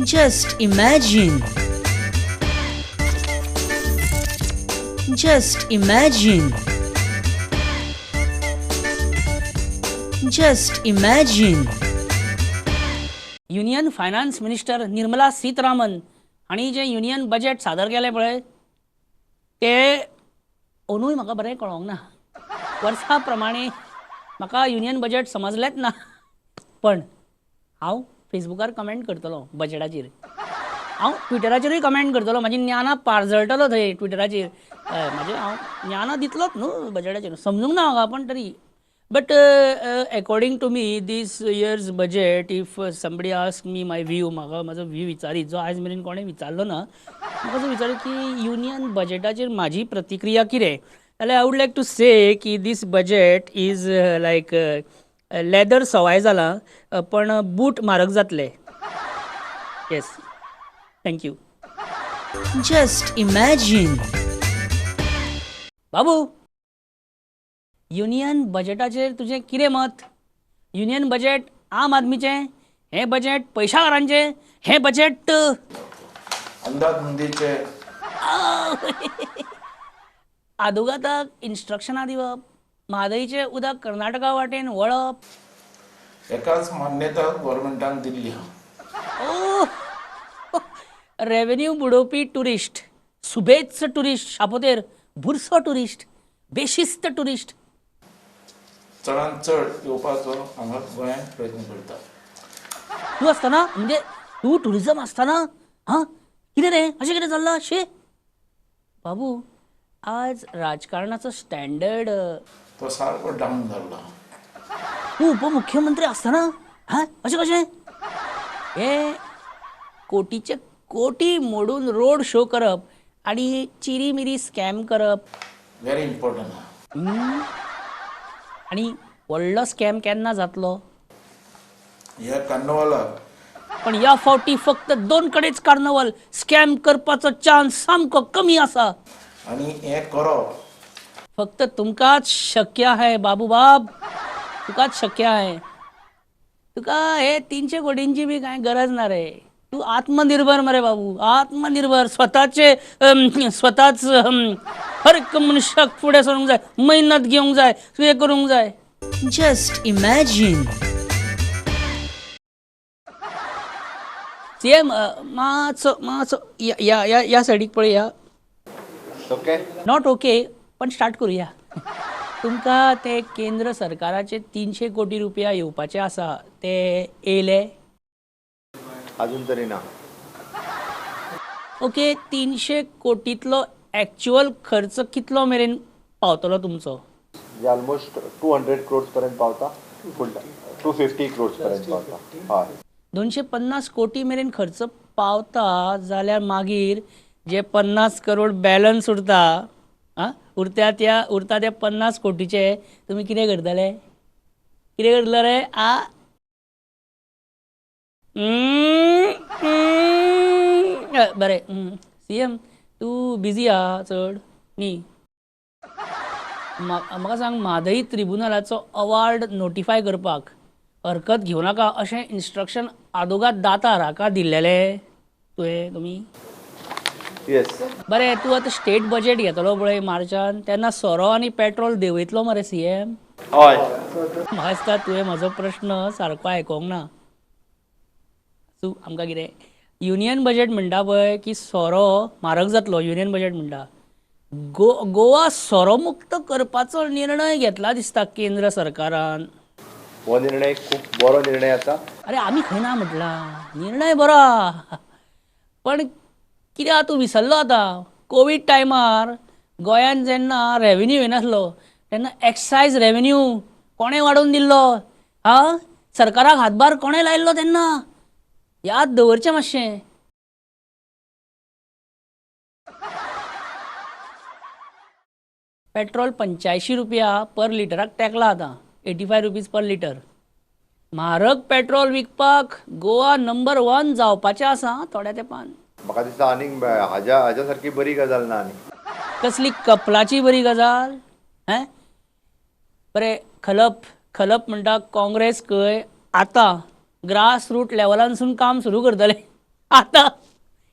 Just imagine. Just imagine. Just imagine. Union finance minister Nirmala Sitharaman हांणी जें union budget सादर केलें पळय तें अंदूय म्हाका बरें कळोंक ना. वर्सा प्रमाणे म्हाका युनियन बजेट समजलेंच ना, पण हांव फेसबुकार कमेंट करतलो बजेटाचेर, हांव ट्विटराचेरूय कमेंट करतलो, म्हाजी ज्ञानां पारजळटलो थंय ट्विटराचेर. म्हाजें हांव ज्ञानां दितलोच न्हू बजेटाचेर, समजूंक ना म्हाका पण तरी. But according to me this year's budget, if somebody ask me my view, म्हाका म्हाजो व्यू विचारीत जो आयज मेरेन कोणें विचारलो ना, म्हाका जो विचारीत की युनियन बजेटाचेर म्हाजी प्रतिक्रिया कितें, जाल्यार I would like to say की this budget is like leather सवाय जालां पण बूट म्हारग जातले. Yes, thank you. Just imagine. बाबू, युनियन बजेटाचेर तुजें कितें मत? युनियन बजेट आम आदमीचें, हें बजेट पयशाकारांचें, हें बजेट अंदाधुंदीचे. आदोगाताक इन्स्ट्रक्शनां दिवप, म्हादयचें उदक कर्नाटका वाटेन वळप, एकाच मान्यता गव्हर्मेंटान दिल्ली आहा. ओ रेवेन्यू बुडोवपी ट्युरिस्ट, सुबेच ट्युरिस्ट, शापोतेर बुरसो ट्युरिस्ट, बेशिस्त ट्युरिस्ट चडान चड येवपाचो हांगा गोंयांत प्रयत्न करता. तूं आसतना म्हणजे तूं ट्युरिजम आसतना हां कितें रे अशें कितें चल्लां? शी बाबू, आज राजकारणाचो स्टँडर्ड तो सारको डावन जाल्लो. तूं उपमुख्यमंत्री आसतना हां अशें कशें? हे कोटीचे कोटी मोडून रोड शो करप आनी चिरी मिरी स्कॅम करप व्हेरी इम्पॉर्टंट. आनी व्हडलो स्कॅम केन्ना जातलो? ह्या कार्नवालाक. पण ह्या फावटी फक्त दोन कडेच कार्नवल स्कॅम करपाचो चान्स सामको कमी आसा. आनी हें करप फक्त तुमकांच शक्य आहे बाबू बाब, तुकाच शक्य आहे. तुका हे 300 कोटींची बी कांय गरज ना रे. तूं आत्मनिर्भर मरे बाबू, आत्मनिर्भर. स्वताचे स्वताच हर एक मनशाक फुडें सरूंक जाय, मेहनत घेवंक जाय, तुवें करूंक जाय. Just imagine. CM मातसो मातसो ह्या ह्या ह्या सायडीक पळय. Okay, not okay, पण स्टार्ट करूया. तुमकां ते केंद्र सरकाराचे 300 कोटी रुपया येवपाचे आसा ते येयले? अजून तरी ना. ओके, 300 कोटीतलो एक्च्युअल खर्च कितलो मेरेन पावतलो तुमचो? जे ऑलमोस्ट 200 क्रोर्स पर्यंत पावता, फुल 250 क्रोर्स पर्यंत पावता. हय, 250 कोटी मेरेन खर्च पावता जाल्यार मागीर जे 50 करोड बॅलन्स उरता, आं उरता त्या उरता त्या 50 कोटीचे तुमी कितें करतले? कितें करतले रे? आ बरें सीएम तूं बिजी आहा चड न्ही? म्हाका सांग, म्हादई त्रिबुनालाचो अवार्ड नोटिफाय करपाक हरकत घेवं नाका अशें इन्स्ट्रक्शन आदोगाद दातार हाका दिल्लेलें तुवें तुमी? येस. बरें, तूं आतां स्टेट बजेट घेतलो पळय मार्चान, तेन्ना सोरो आनी पेट्रोल देंवयतलो मरे सीएम? हय. म्हाका दिसता तुवें म्हजो प्रश्न सारको आयकोंक ना. तूं आमकां कितें युनियन बजेट म्हणटा पळय की सोरो म्हारग जातलो, युनियन बजेट म्हणटा. गोवा सोरो मुक्त करपाचो निर्णय घेतला दिसता केंद्र सरकारान. हो निर्णय खूब बरो निर्णय आसा. अरे आमी खंय ना म्हटलां, निर्णय बरो आहा, पण कित्याक तूं विसरलो आतां? कोवीड टायमार गोंयांत जेन्ना रेवेन्यू येनासलो तेन्ना एक्सायज रेवेन्यू कोणें वाडोवन दिल्लो? आं, सरकाराक हातभार कोणें लायल्लो तेन्ना? याद दवरचें मातशें. पेट्रोल 85 रुपया पर लिटराक तेंकला आतां, 85 रुपीज पर लिटर. म्हारग पेट्रोल विकपाक गोवा नंबर 1 जावपाचें आसा थोड्या तेंपान. म्हाका दिसता आनीक हाज्या हाज्या सारकी बरी गजाल ना आनी कसली कपलाची बरी गजाल. हें बरें, खलप खलप म्हणटा काँग्रेस खंय आतां ग्रास रूट लेवलानसून काम सुरू करतले. आतां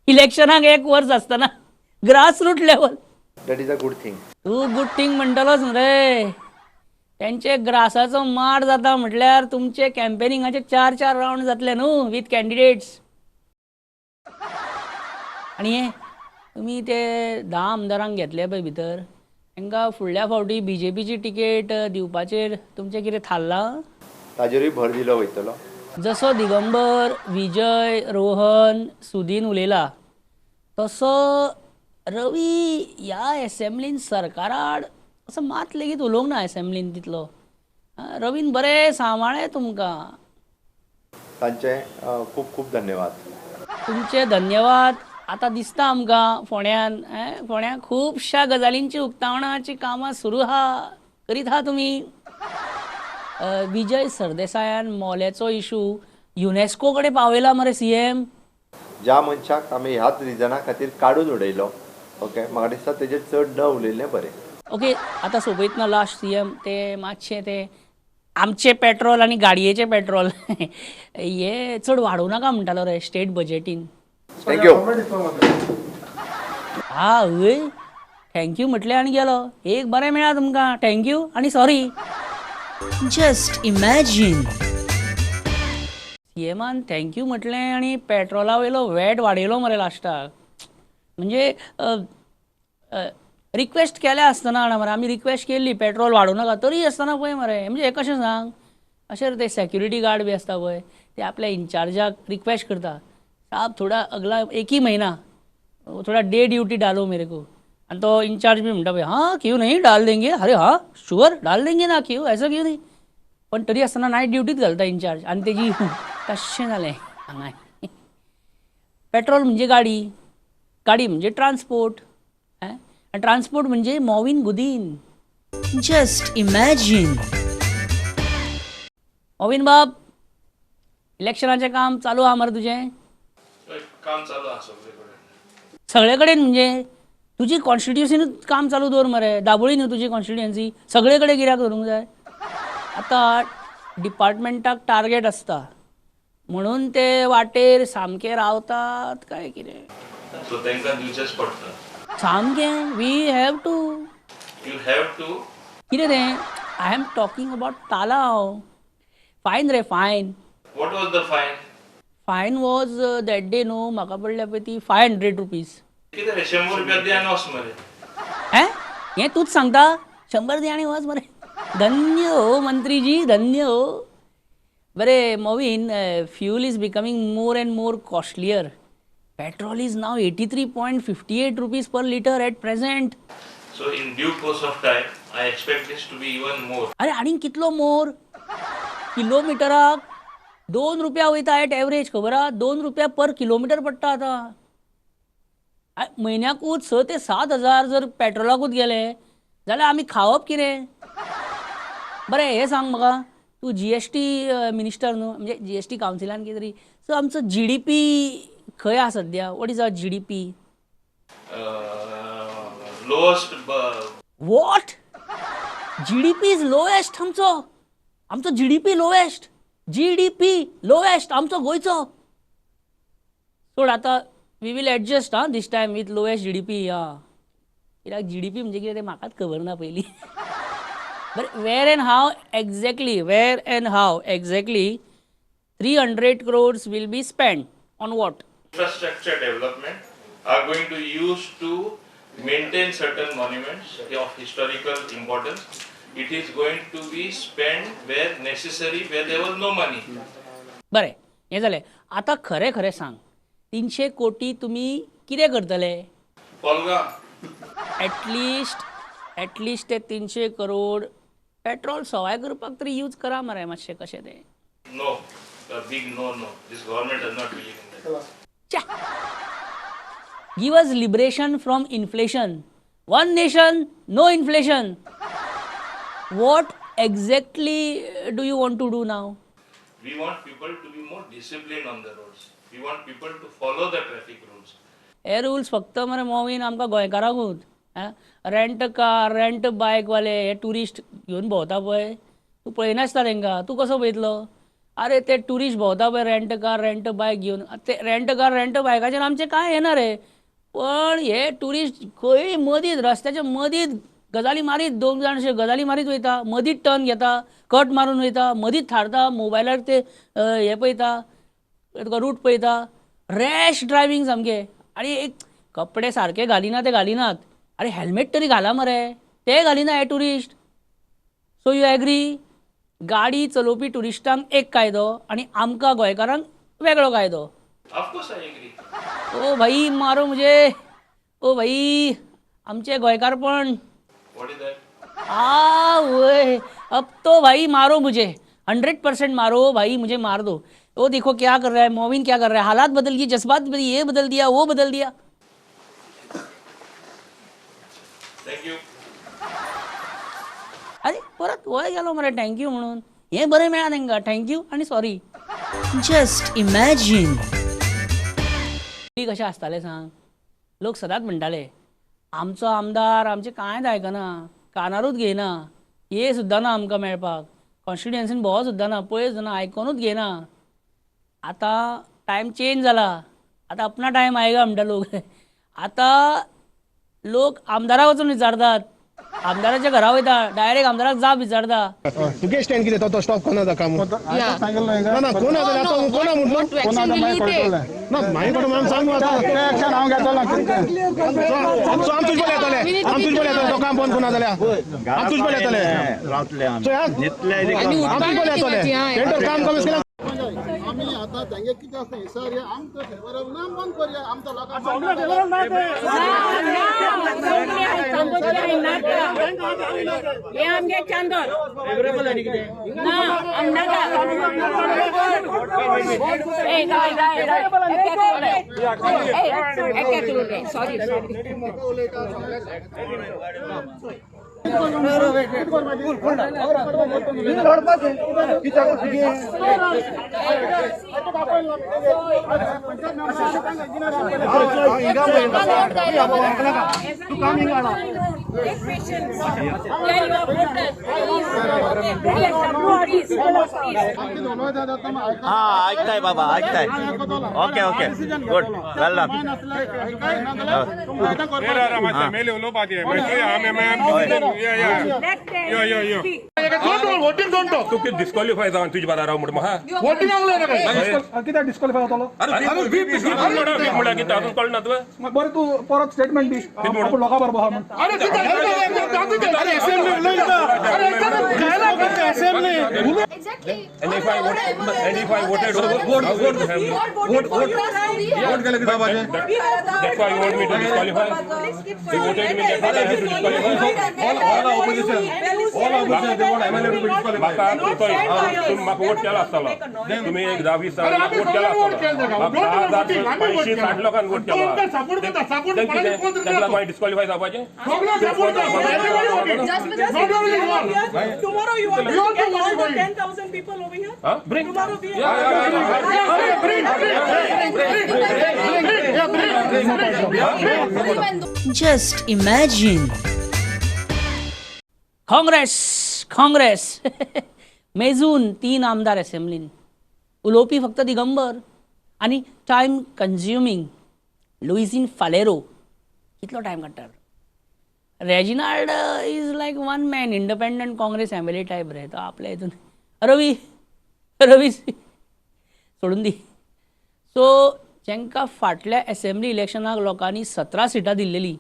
इलेक्शनाक एक वर्स आसतना grass root level. That is a good thing. तूं गुड थींग म्हणटलोच न्हू रे. तेंचे ग्रासाचो मार जाता म्हटल्यार तुमचे कॅम्पेनिंगाचे चार चार रावंड जातले न्हू विथ कॅन्डिडेट्स. आनी हे तुमी ते 10 आमदारांक घेतले पळय भितर, तांकां फुडल्या फावटी बी जे पीची तिकेट दिवपाचेर तुमचें कितें थारलां? ताजेरूय भर दिलो वयतलो. जसो दिगंबर, विजय, रोहन, सुदीन उलयला तसो रवी ह्या एसेंब्लीन सरकाराआड असो मात लेगीत उलोवंक ना एसेंब्लीन तितलो. रवीन बरें सांबाळ्ळें तुमकां. तांचे खूब खूब धन्यवाद. तुमचे धन्यवाद. आतां दिसता आमकां फोंड्यान, फोंड्यान खुबश्या गजालींची उक्तावणाची कामां सुरू आहा, करीत आहा तुमी. विजय सरदेसायान मोल्याचो इशू युनेस्को कडेन पावयला मरे सी एम. ज्या मनशाक आमी ह्याच रिजना खातीर काडून उडयलो, ओके, म्हाका दिसता तेजेर चड न उलयल्लें बरें. ओके, आतां सोंपयतना लास्ट सी एम, ते मातशें ते आमचें पेट्रोल आनी गाडयेचें पेट्रोल हे चड वाडोवं नाका म्हणटालो रे स्टेट बजेटीन. Thank you. हा हय, thank you म्हटलें आनी गेलो. एक बरें मेळ्ळा तुमकां, thank you आनी सॉरी. Just imagine. सी एमान thank you म्हटलें आनी पेट्रोला वयलो वेट वाडयलो मरे लास्टाक. म्हणजे रिक्वेस्ट केल्या आसतना जाणा मरे, आमी रिक्वेस्ट केल्ली पेट्रोल वाडोवं नाका, तरी आसतना पळय मरे, म्हणजे हें कशें सांग, अशें ते सेक्युरिटी गार्ड बी आसता पळय, ते आपल्या इन्चार्जाक रिक्वेस्ट करता, साहब थोडा अगला एक ही महीना थोडा डे ड्यूटी डालो मेरे को. आनी तो इन्चार्ज बी म्हणटा पळय, हाँ क्यों नहीं डाल देंगे, अरे हाँ शुअर डाल देंगे ना, क्यों ऐसा क्यों नहीं. पण तरी आसतना नायट ड्युटीच घालता इन्चार्ज. आनी तेजी तशें जालें हांगाय. पेट्रोल म्हणजे गाडी, गाडी म्हणजे ट्रान्सपोर्ट, आनी ट्रान्सपोर्ट म्हणजे Mauvin Godinho. Just imagine. Mauvin बाब, इलेक्शनाचें काम चालू आहा मरे तुजें? काम चालू आहा सगळे कडेन. सगळे कडेन म्हणजे तुजी कॉन्स्टिट्युन्सीनूच काम चालू दवर मरे, दाबोळी न्हू तुजी कॉन्स्टिट्युन्सी, सगळे कडेन कित्याक करूंक जाय? आतां डिपार्टमेंटाक टार्गेट आसता म्हणून ते वाटेर सामके रावतात काय कितें? सो तांकां दिवचेंच पडटा. सामकें we have to. You have to. कितें तें? I am talking about तालाव. फायन रे fine. What was the fine? Fine was that day न्हू म्हाका पडल्या पळय ती 500 रुपीज. कितें रे, 100 रुपया दी आनी वच मरे. हें हें तूंच सांगता? 100 दी आनी वच मरे. धन्य हो मंत्रीजी, धन्य हो. बरें Mauvin, fuel is becoming more and more costlier. Petrol is now 83.58 rupees per litre at present. So in due course of time I expect this to be even more. अरे आनीक कितलो मोर? किलोमिटराक 2 रुपया वयता एट एवरेज, खबर आहा? 2 रुपया पर kilometre पडटा आतां. म्हयन्याकूच 6 ते 7 हजार जर पेट्रोलाकूच गेले जाल्यार आमी खावप कितें? बरें हें सांग म्हाका, तूं जी एस टी मिनिस्टर न्हू, म्हणजे जी एस टी कावन्सिलान कितें तरी, सो आमचो जी डी पी खंय आहा सद्या? What is our G D P? Lowest. What? G D P is lowest आमचो. आमचो G D P lowest, G D P lowest आमचो गोंयचो. सोड आतां, we will adjust आं this time with lowest G D P. आं, कित्याक G D P म्हणजे कितें तें म्हाकाच खबर ना पयलीं. बरें, where and how exactly, where and how exactly 300 crores will be spend on what? Infrastructure development are going to use to maintain certain monuments of historical importance. It is going to be spent where necessary, where there was no money. बरें, हें जालें. आतां खरें खरें सांग, 300 कोटी तुमी कितें करतले? कोलगा. एटलिस्ट, एटलिस्ट ते 300 करोड पेट्रोल सवाय करपाक तरी यूज करा मरे मातशें, कशें तें? No, a big no, no. This government does not believe in that. च्या. Give us liberation from inflation. One nation, no inflation. What exactly do you want to do now? We want people to be more disciplined on the roads. We want people to follow the traffic rules. हे rules फक्त मरे मोवीन आमकां गोंयकारांकूच. Rent car, rent बायकवाले हे tourist घेवन भोंवता पळय, तूं पळयनासता तांकां, तूं कसो पळयतलो? अरे ते टुरिस्ट भोंवता पळय रेंट कार रेंट बायक घेवन, ते रेंट कार रेंट बायकाचेर आमचें कांय येना रे, पण हे टुरिस्ट खंय मदींच रस्त्याच्या मदींच गजाली मारीत, दोन जाण अशे गजाली मारीत वयता, मदींच टर्न घेता, कट मारून वयता, मदींच थारता, मोबायलार ते हे पळयता, तुका रूट पळयता, रॅश ड्रायव्हींग सामकें. आनी एक कपडे सारके घालिना ते घालिनात, आरे हेल्मेट तरी घाला मरे, ते घालिना हे टुरिस्ट. सो you agree, गाडी चलोवपी टुरिस्टांक एक कायदो आनी आमकां गोंयकारांक वेगळो कायदो. Of course I agree. ओ भाई मारो मुझे, ओ भाई आमचे गोंयकारपण. What is that? आ वय, अब तो भाई मारो मुझे, 100% मारो भाई, मुझे मार दो. वो देखो क्या कर रहा है मोविन, क्या कर रहा है, हालात बदल गई, जज्बात बदल, ये बदल दिया, वो बदल दिया. Thank you. अरे परत वय गेलो मरे thank you म्हणून, हें बरें मेळ्ळा तांकां, thank you आनी सॉरी. Just imagine. कशें आसतालें सांग, लोक सदांच म्हणटाले आमचो आमदार आमचें कांयच आयकना, कानारूच घेयना, ये सुद्दां ना आमकां मेळपाक, कॉन्स्टिट्युएन्सीन भोंव सुद्दां ना, पळय सुद्दां ना, आयकोनूच घेयना. आतां टायम चेंज जाला, आतां अपना टायम आयगा म्हणटा लोक. आतां लोक आमदाराक वचून विचारतात, आमदाराच्या घरा वयता, डायरेक्ट आमदाराक जाप विचारता. तुगे स्टँड कितें तो स्टॉप कोणा जाता काम? ना ना कोणा जाल्यार आतां कोणा म्हटलो ना मागीर कोण मॅम सांग आतां एक्शन हांव घेतलो. आमचो आम तुज येतले, आम तुज येतले, तो काम बंद कोणा जाल्यार आम तुज येतले, रावतले आम तुज येतले, टेंडर काम कमी केल्यार आमी आतां तेंगे कितें आसता सर, हे आमकां फेवरेबल ना, बंद करया आमकां लोकांक. हे आमगे चांदर ना सॉरी सॉरी. हा ऐकताय बाबा, ऐकताय. Okay okay good, well done. Voting don't talk. तू किती डिस्क्वालिफाय जावन तुझ्या बारा राव म्हण म्हाका. वोटिंग आसलें ना काय? कित्याक डिस्क्वालिफाय जातलो? अरे वीप वीप म्हळ्यार कितें अजून कळना तुका? बरें तूं परत स्टेटमेंट दी, आपूण लोकां बरोबर आहा म्हण. अरे अरे असेंब्ली उलयता. अरे assembly. And if I voted, and if I voted, vote, vote, vote, vote, vote केले कितें बाबाचें? That's why you want me to disqualify? They voted me, that's why I have to disqualify. All all opposition, all opposition, they want MLA to be disqualified. म्हाका तुमी म्हाका vote केला आसतलो, तुमी एक 10 20 vote केला आसतलो, 10,000 85-60 लोकांक वोट केला, ताका मागीर डिस्क्वालिफाय जावपाचें? Tomorrow you want to get all the 10,000 people over here? Huh? Bring. Tomorrow we Yeah, yeah, yeah. Bring, bring, bring, bring. Just imagine. Congress Congress मेजून 3 आमदार असेंब्लीन, उलोवपी फक्त दिगंबर आनी टायम कन्ज्युमींग लुईझीन फालेरो. कितलो टायम काडटा. Reginald is like one man independent Congress MLA type रे, तो आपल्या हितून रवी रवी सोडून दी. सो जांकां फाटल्या एसेंब्ली इलेक्शनाक लोकांनी 17 सिटां दिल्लेली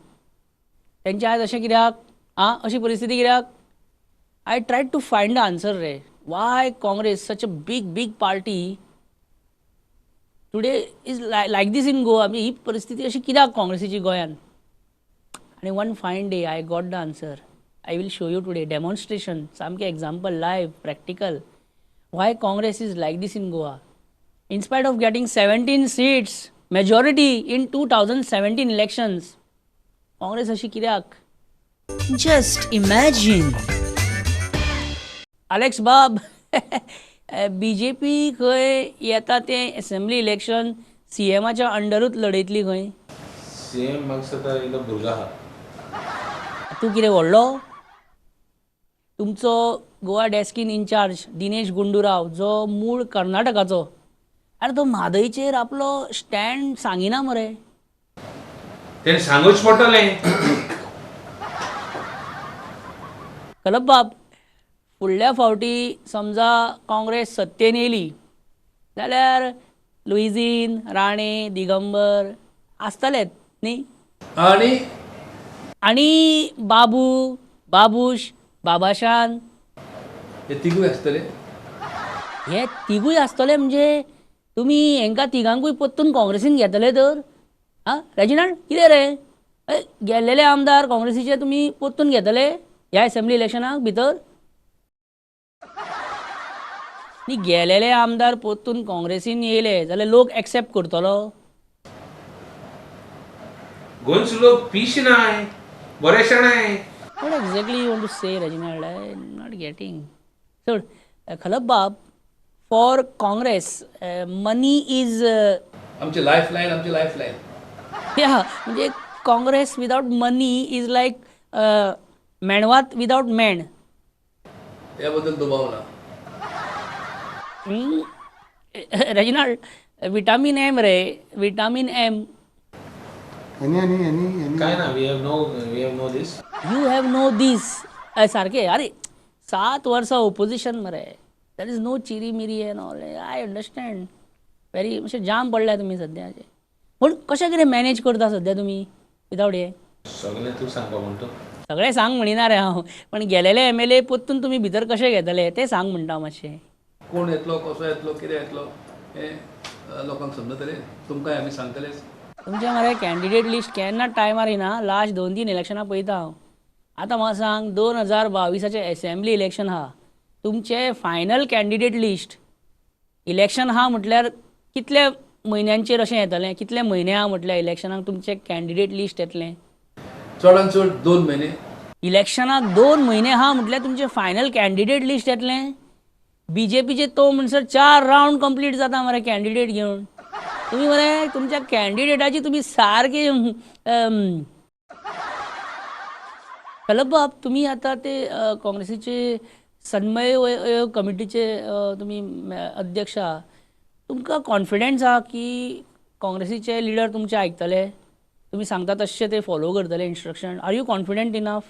तेंचे आयज अशें कित्याक आं अशी परिस्थिती कित्याक? I tried to find the answer रे, why Congress such a big big party today is like this in Goa. ही परिस्थिती अशी कित्याक काँग्रेसीची गोंयान? आनी one fine day I got the answer. I will show you today demonstration, सामकें example live practical, why Congress is like this in Goa. In spite of getting 17 seats majority in 2017 elections, Congress अशी कित्याक? Just imagine. Alex बाब, BJP खंय येता तें assembly election सीएमाच्या अंडरूच लढयतली खंय. CM म्हाका दिसता एकलो भुरगो आहा. तूं कितें व्हडलो? तुमचो गोवा डेस्कीन इन्चार्ज दिनेश गुंडूराव जो मूळ कर्नाटकाचो, आरे तो म्हादयचेर आपलो स्टँड सांगिना मरे. तेणें सांगूच पडटलें. खलप बाब, फुडल्या फावटी समजा काँग्रेस सत्तेन येयली जाल्यार लुईझीन, राणे, दिगंबर आसतलेच न्ही? आनी आनी बाबू, बाबूश, बाबाशान हे तिगूय आसतले. हे तिगूय आसतले म्हणजे तुमी हेंकां तिगांकूय परतून काँग्रेसीन घेतले तर? आं रेजिनाल्ड, कितें रे, गेल्लेले आमदार काँग्रेसीचे तुमी परतून घेतले ह्या एसेंब्ली इलेक्शनाक भितर? न्ही, गेलेले आमदार परतून काँग्रेसीन येयले जाल्यार लोक एक्सेप्ट करतलो? गोंयचो लोक पीश नाय, बरे शाणाय. What exactly you want to say, Reginald? I am not getting. सोड खलप बाब, फॉर काँग्रेस मनी is आमची लायफ लायन, आमची लायफ लायन. या म्हणजे Congress without money is like मेणवात विदाउट मेण. ह्या बद्दल दुबाव ना. रेजिनाल्ड, विटामीन एम रे, विटामीन एम. काय ना, we have no this. You have no this सारकें. अरे 7 वर्सां ओपोजिशन मरे, there is no Chiri Miri and all. I understand very मातशें जाम पडल्या तुमी सद्याचे. पूण कशें कितें मॅनेज करता सद्या तुमी विदाउट हें? सगळें तूं सांगपा म्हणटा. सगळें सांग म्हणिना रे हांव, पण गेलेले MLA परतून तुमी भितर कशें घेतले तें सांग म्हणटा मातशें. कोण येतलो, कसो येतलो, कितें येतलो हें लोकांक समजतलें, तुमकांय आमी सांगतलेच. तुमचें मरे कॅन्डिडेट लिस्ट केन्ना टायमार येना. लास्ट 2-3 इलेक्शनां पळयता हांव. आतां म्हाका सांग, 2022 एसेंब्ली इलेक्शन आहा, तुमचें फायनल कॅन्डिडेट लिस्ट इलेक्शन आहा म्हटल्यार कितल्या म्हयन्यांचेर अशें येतलें? कितले म्हयने आहा म्हटल्यार इलेक्शनाक तुमचें कॅन्डिडेट लिस्ट येतलें? चडान चड 2 म्हयने. इलेक्शनाक 2 म्हयने आहा म्हटल्यार तुमचें फायनल कॅन्डिडेट लिस्ट येतलें? बीजेपीचे तो म्हणसर 4 रावंड कंप्लीट जाता मरे कॅन्डिडेट घेवन. तुमी मरे तुमच्या कॅन्डिडेटाची तुमी सारकी. खलप बाब, तुमी आतां ते काँग्रेसीचे सन्मय कमिटीचे तुमी अध्यक्ष आहा, तुमकां कॉन्फिडन्स आहा की काँग्रेसीचे लिडर तुमचे आयकतले, तुमी सांगता तशें ते फॉलो करतले instruction? Are you confident enough?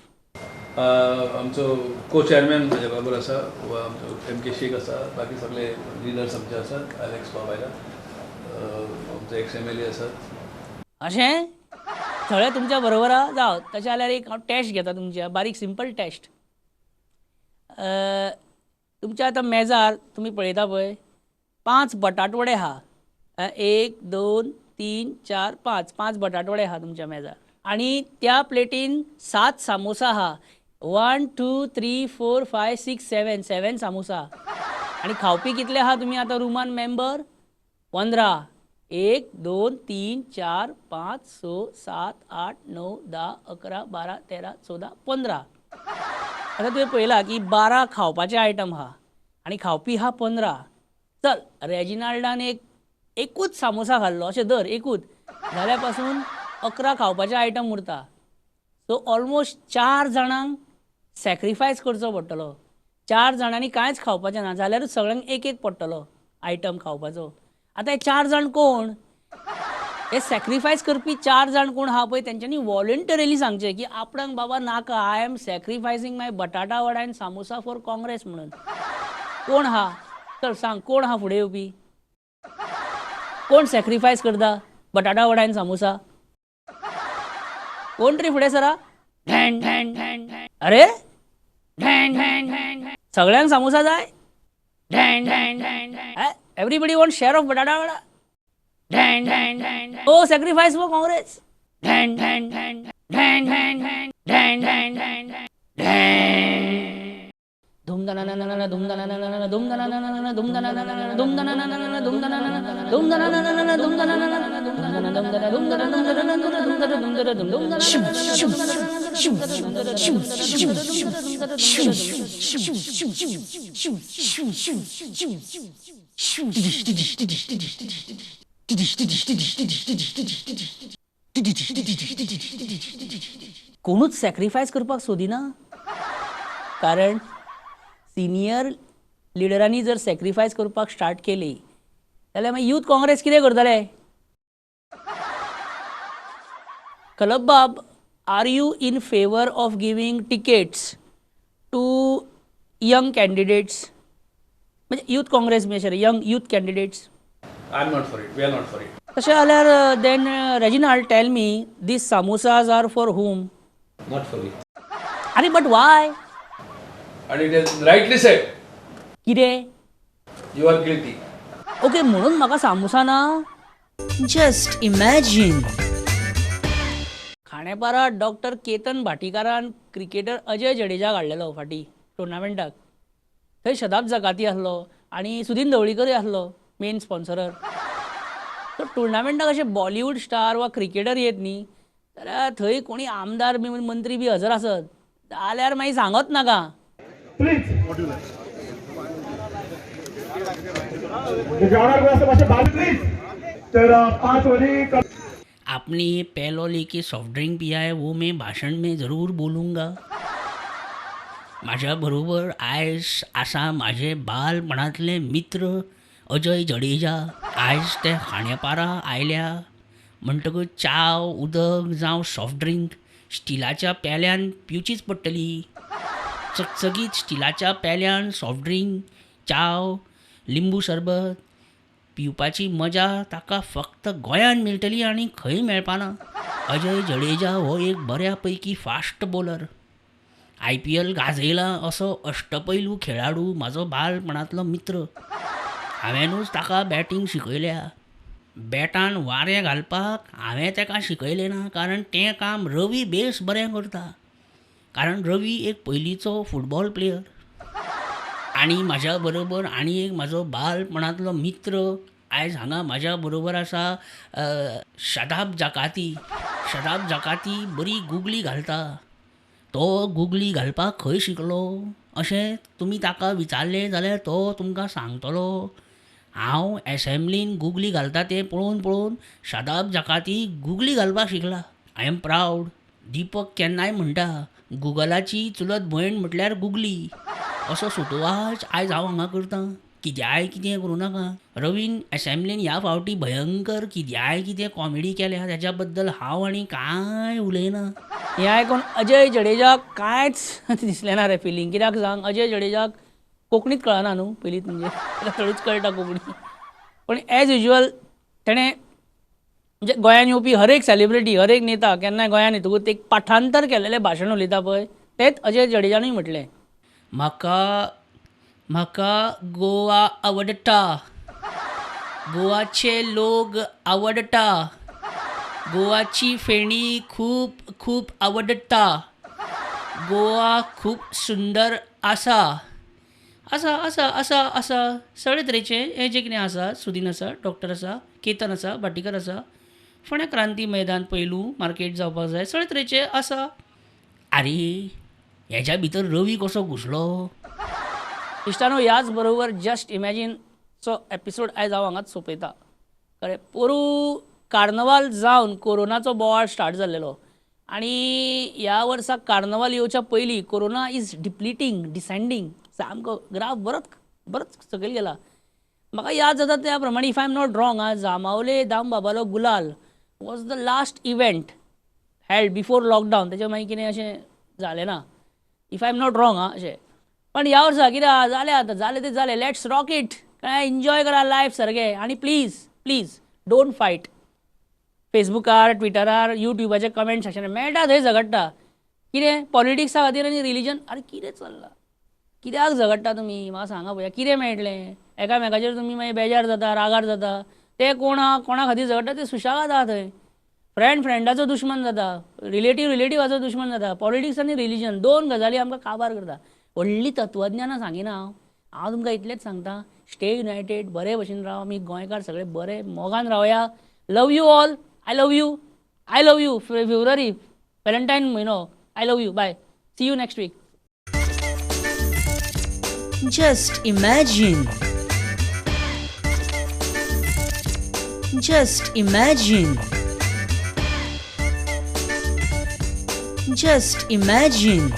आमचो को चेअरमॅन म्हज्या बरोबर आसा, आमचो MK Shaikh आसा, बाकी सगळे लिडर्स आमचे आसात, अलेक्स बाबायला आमचो एक्स MLA आसात. अशें सगळे तुमच्या बरोबर आहा? जावं, तशें जाल्यार एक हांव टॅस्ट घेता तुमच्या, बारीक सिंपल टॅस्ट. तुमच्या आतां मेजार तुमी पळयता पळय 5 बटाटवडे आहा. 1 2 3 4 5, 5 बटाटवडे आहा तुमच्या मेजार, आनी त्या प्लेटीन 7 सामोसा आहा. 1 2 3 4 5 6 7, 7 सामोसा. आनी खावपी कितले आहा तुमी आतां रुमान मेंबर? 15. 1 2 3 4 5 6 7 8 9 10 11 12 13 14 15. आतां तुवें पळयलां की 12 खावपाचे आयटम आहा आनी खावपी आहा 15. चल, रेजिनाल्डान एकूच सामोसा खाल्लो अशें धर, एकूच जाल्यार पासून 11 खावपाचे आयटम उरता. सो ऑलमोस्ट 4 जाणांक सॅक्रिफायस करचो पडटलो. 4 जाणांनी कांयच खावपाचें ना जाल्यारूच सगळ्यांक एक एक पडटलो आयटम खावपाचो. आतां हे 4 जाण कोण? हे सॅक्रिफायस करपी 4 जाण कोण आहा पळय, तेंच्यांनी वॉलंटरीली सांगचें की आपणाक बाबा नाका, I am sacrificing my batata vada and samosa for Congress म्हणून. कोण आहा? चल सांग, कोण आहा फुडें येवपी? कोण सॅक्रिफायस करता बटाटा वडा आनी सामोसा? कोण तरी फुडें सरा. अरे सगळ्यांक सामोसा जाय? Everybody want share of batata vada? Oh sacrifice for Congress. धूम धना ना ना धूम धना ना ना धूम धना ना ना धूम धना ना ना धूम धना ना ना धूम धना ना धूम धना ना ना धूम धना ना ना धूम धना धूम धना धूम धना धूम धना धूम धना धूम धना कोणूच सॅक्रिफायस करपाक सोदिना, कारण सिनियर लिडरांनी जर सॅक्रिफायस करपाक स्टार्ट केली जाल्यार मागीर यूथ काँग्रेस कितें करतले? खलपबाब, are you in favour of giving tickets to young candidates? म्हणजे यूथ काँग्रेस बी अशें young youth candidates. I am not for it, we are not for it. तशें जाल्यार then Reginald tell me these samosas are for whom? Not for you. आरे but why? आनी it is rightly said. कितें? You are guilty. Okay, म्हणून म्हाका सामोसा ना. Just imagine. Khandepar doctor Ketan भाटीकारान cricketer Ajay जडेजाक हाडलेलो फाटीं टुर्नामेंटाक. थंय शदाब जकाती आसलो आनी सुदीन ढवळीकरूय आसलो मेन स्पॉन्सरर. सो टुर्नामेंटाक अशे बॉलिवूड स्टार वा क्रिकेटर येत न्ही जाल्यार थंय कोणी आमदार बी मंत्री बी हजर आसत जाल्यार मागीर सांगत नाका. आपने ये पेलो लेके सॉफ्ट ड्रिंक पिया है वो मैं भाषण में ज़रूर बोलूँगा. माझ्या बरोबर आयज आसा माझे बालपणांतले मित्र अजय जडेजा. आयज ते खांडेपारा आयल्या म्हणटकच च्याव उदक जावं सॉफ्ट ड्रिंक स्टिलाच्या पेल्यान पिवचीच पडटली. चकचकीत स्टिलाच्या पेल्यान सॉफ्ट ड्रिंक, च्याव, लिंबू सरबत पिवपाची मजा ताका फक्त गोंयांत मेळटली आनी खंय मेळपाना. अजय जडेजा हो एक बऱ्या पैकी फास्ट बॉलर. IPL गाजयला असो अष्टपैलू खेळाडू म्हाजो बालपणांतलो मित्र. हांवेंनूच ताका बॅटींग शिकयल्या. बॅटान वारें घालपाक हांवें ताका शिकयलें ना, कारण तें काम रवी बेस बरें करता. कारण रवी एक पयलींचो फुटबॉल प्लेयर. आनी म्हाज्या बरोबर आनी एक म्हाजो बालपणांतलो मित्र आयज हांगा म्हाज्या बरोबर आसा, शदाब जकाती. शदाब जकाती बरी गुगली घालता. तो गुगली घालपाक खंय शिकलो अशें तुमी ताका विचारलें जाल्यार तो तुमकां सांगतलो, हांव एसेंब्लीन गुगली घालता तें पळोवन पळोवन शदाब जकाती गुगली घालपाक शिकला. I am proud. Deepak केन्नाय म्हणटा गुगलाची चुलत भयण म्हटल्यार गुगली. असो सुतवाज आयज हांव हांगा करतां. कित्याय कितें करूं नाका. रवीन एसेंब्लीन ह्या फावटी भयंकर कित्याय कितें कॉमेडी केल्या, ताच्या बद्दल हांव आनी कांय उलयना. हें आयकून अजय जडेजाक कांयच दिसलें ना रे फिलींग. कित्याक सांग, अजय जडेजाक कोंकणीच कळना न्हू पयलींच, म्हणजे ताका चडूच कळटा कोंकणी. पूण एज युज्युअल तेणें म्हणजे गोंयान येवपी हर एक सेलिब्रिटी, हर एक नेता केन्नाय गोंयान येतकूच एक पाठांतर केलेलें भाशण उलयता पळय, तेंच अजय जडेजानूय म्हटलें. म्हाका म्हाका गोवा आवडटा, गोवाचे लोक आवडटा, गोवाची फेणी खूब खूब आवडटा, गोवा खूब सुंदर आसा. आसा आसा आसा आसा सगळे तरेचे हें जें कितें आसा, सुदीन आसा, डॉक्टर आसा, केतन आसा, भाटीकर आसा, फोंड्या क्रांती मैदान पयलू मार्केट जावपाक जाय, सगळे तरेचे आसा. आरे हेज्या भितर रवी कसो घुसलो? इश्टानो, ह्याच बरोबर जस्ट इमॅजीनचो एपिसोड आयज हांव हांगाच सोंपयता. कळ्ळें, पोरूं कार्नवाल जावन कोरोनाचो बोवाळ स्टार्ट जाल्लेलो आनी ह्या वर्सा कार्नवाल येवच्या पयलीं कोरोना is डिप्लिटींग, डिसेंडींग, सामको ग्राफ बरोच बरोच सकयल गेला. म्हाका याद जाता त्या प्रमाणे, if I am not wrong, आ जांबावले दामबाबालो गुलाल was the last event held before lockdown. तेच्या मागीर कितें अशें जालें ना, if I am not wrong. आ अशें. पण ह्या वर्सा कितें जालें, आतां जालें तें जालें, let's rock it, काय एन्जॉय करा लायफ सारकें. आनी प्लीज प्लीज don't fight. फेसबुकार, ट्विटरार, युट्यूबाचे कमेंट सेक्शनार मेळटा थंय झगडटा. कितें पॉलिटिक्सा खातीर आनी रिलीजन. आरे कितें चल्लां, कित्याक झगडटा तुमी म्हाका सांगा पळोवया, कितें मेळटलें? एकामेकाचेर तुमी मागीर बेजार जाता, रागार जाता. ते कोण आहा, कोणा खातीर झगडटा ते सुशेगाद आहा थंय. फ्रेंड फ्रेंडाचो दुश्मन जाता, रिलेटीव रिलेटिवाचो दुश्मन जाता. पॉलिटिक्स आनी रिलीजन दोन गजाली आमकां काबार करता. व्हडली तत्वज्ञानां सांगिना हांव, हांव तुमकां इतलेंच सांगता, स्टे युनायटेड, बरे भशेन राव. आमी गोंयकार सगळे बरे मोगान रावया. Love you all, I love you, I love you. February Valentine म्हयनो, I love you, bye, see you next week. Just imagine. Just imagine. Just imagine.